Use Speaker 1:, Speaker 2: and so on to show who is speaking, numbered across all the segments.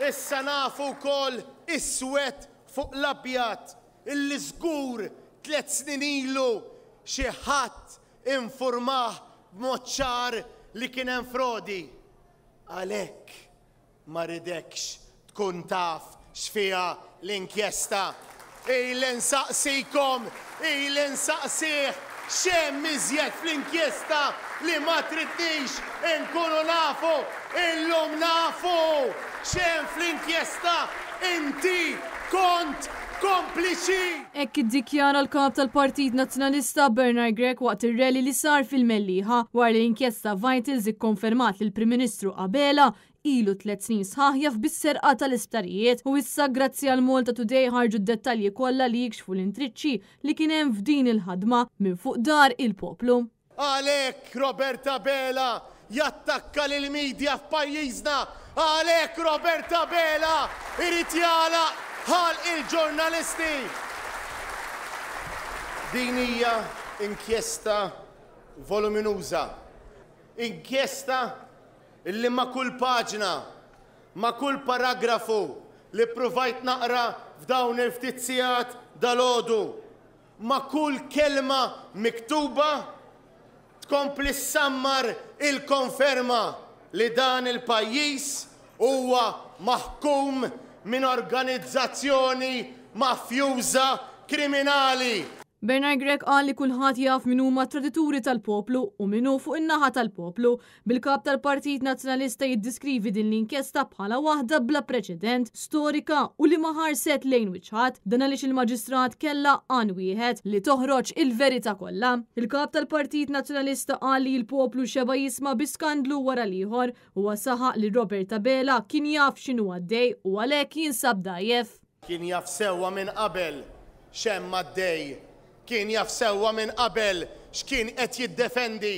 Speaker 1: Issa nafu wkoll iswed fuq l-abjad illi żgur tlett snin ilu xi ħadd infurmah b'mod ċar li kien hemm frodi. Għalhekk ma ridekx tkun taf x'fiha l-inkjesta. Ili nsaqsikom, ili nsaqsih x'hemm iżjed fl-inkjesta li ma tridnix inkunu nafu. Illum nafu x'hemm fl-inkjesta, inti kont kompliċi!
Speaker 2: Hekk iddikjara l-Kap tal-Partit Nazzjonalista Bernard Grech waqt ir-rally li sar fil-Mellieħa wara li l-inkjesta Vitals ikkonfermat li l-Prim Ministru Abela ilu tlett snin sħaħ jaf bis-serqa tal-isptarijiet u issa grazzi għal Malta Today ħarġu d-dettalji kollha li jikxfu l-intriċċi li kien hemm f'din il-ħadma minn fuq dar il-poplu.
Speaker 1: Għalhekk Robert Abela jattakka lill-media f'pajjiżna. Għalhekk Robert Abela jrid jagħlaq ħalq il-ġurnalisti. Din hija inkjesta voluminuża. Inkjesta Illi ma' kull paġna, ma' kull paragrafu li ppruvajt naqra f'dawn il-ftit sigħat dalgħodu, ma' kull kelma miktuba, tkompli ssammar il-konferma li dan il-pajjiż huwa maħkum minn organizzazzjoni mafjuża kriminali.
Speaker 2: Bernard Grech qal li kulħadd jaf min huma t-tradituri tal-poplu u min hu fuq in-naħa tal-poplu, bil-Kap tal-Partit Nazzjonalista jiddiskrivi din l-inkjesta bħala waħda bla preċedent, storika u li ma ħarset lejn wiċċ ħadd. Dan għaliex il-Maġistrat kellha għan wieħed, li toħroġ il-verità kollha. Il-Kap tal-Partit Nazzjonalista qal li l-poplu xeba' jisma' bi skandlu wara l-ieħor. Huwa saħaq li Robert Abela kien jaf x'inhu għaddej u għalhekk jinsab dgħajjef.
Speaker 1: Kien jaf sewwa minn qabel x'hemm għaddej. Kien jaf sewwa minn qabel x'kien qed jiddefendi.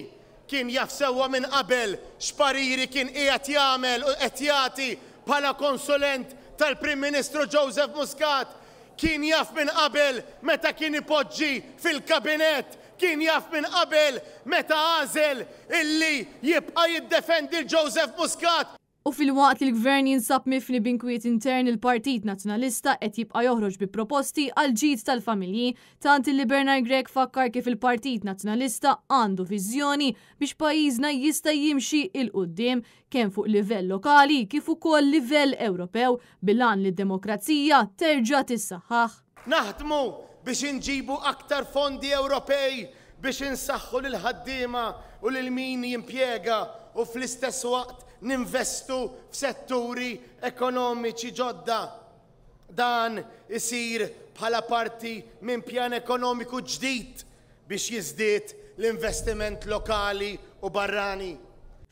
Speaker 1: Kien jaf sewwa minn qabel x'pariri kien qiegħed jagħmel u qed jagħti bħala konsulent tal-Prim Ministru Joseph Muscat. Kien jaf minn qabel meta kien ipoġġi fil-Kabinett. Kien jaf minn qabel meta għażel illi jibqa' jiddefendi 'l Joseph Muscat.
Speaker 2: U filwaqt li l-Gvern jinsab mifni b'inkwiet intern il-Partit Nazzjonalista qed jibqa' joħroġ bi proposti għall-ġid tal-familji, tant illi Bernard Grech fakkar kif il-Partit Nazzjonalista għandu viżjoni biex pajjiżna jista' jimxi 'il quddiem kemm fuq livell lokali kif ukoll livell Ewropew bil-għan li d-demokrazija terġa' tissaħħaħ.
Speaker 1: Naħdmu biex inġibu aktar fondi Ewropej biex insaħħu lill-ħaddiema u lil min jimpjega u fl-istess waqt ninvestu f'setturi ekonomiċi ġodda. Dan isir bħala parti minn pjan ekonomiku ġdid biex jiżdied l-investiment lokali u barrani.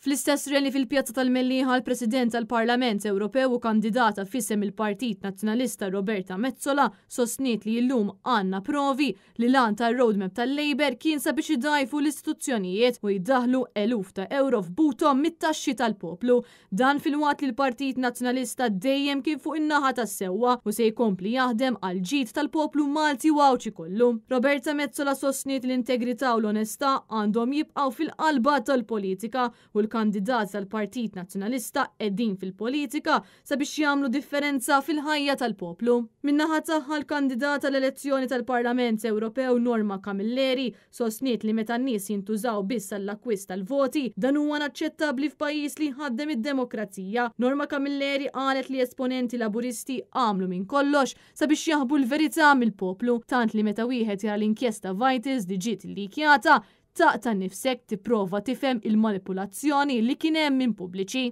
Speaker 2: Fl-istess rally fil-Pjazza tal-Mellieħa l-President tal-Parlament Ewropew u kandidata f'isem il-Partit Nazzjonalista Roberta Metsola sostniet li illum għandna provi li l-għan tar-roadmap tal-Labour kien sabiex idgħajfu l-istituzzjonijiet u jdaħħlu eluf ta' ewro f'buthom mit-taxxi tal-poplu. Dan filwaqt li l-Partit Nazzjonalista dejjem kien fuq in-naħa tas-sewwa u se jkompli jaħdem għall-ġid tal-poplu Malti u Għawdxi kollu. Roberta Metsola sostniet li l-integrità u l-onestà għandhom jibqgħu fil-qalba tal-politika u l-kandidati tal-Partit Nazzjonalista qegħdin fil-politika sabiex jagħmlu differenza fil-ħajja tal-poplu. Min-naħa tagħha l-kandidata għall-elezzjoni tal-Parlament Ewropew Norma Camilleri sostniet li meta n-nies jintużaw biss għall-akkwist tal-voti, dan huwa inaċċettabbli f'pajjiż li jħaddem id-demokrazija. Norma Camilleri qalet li esponenti Laburisti għamlu minn kollox sabiex jaħbu l-verità mill-poplu, tant li meta wieħed jara l-inkjesta Vitals li ġiet illikjata, taqta' nifsek tipprova tifhem il-manipulazzjoni li kien hemm minn pubbliċi.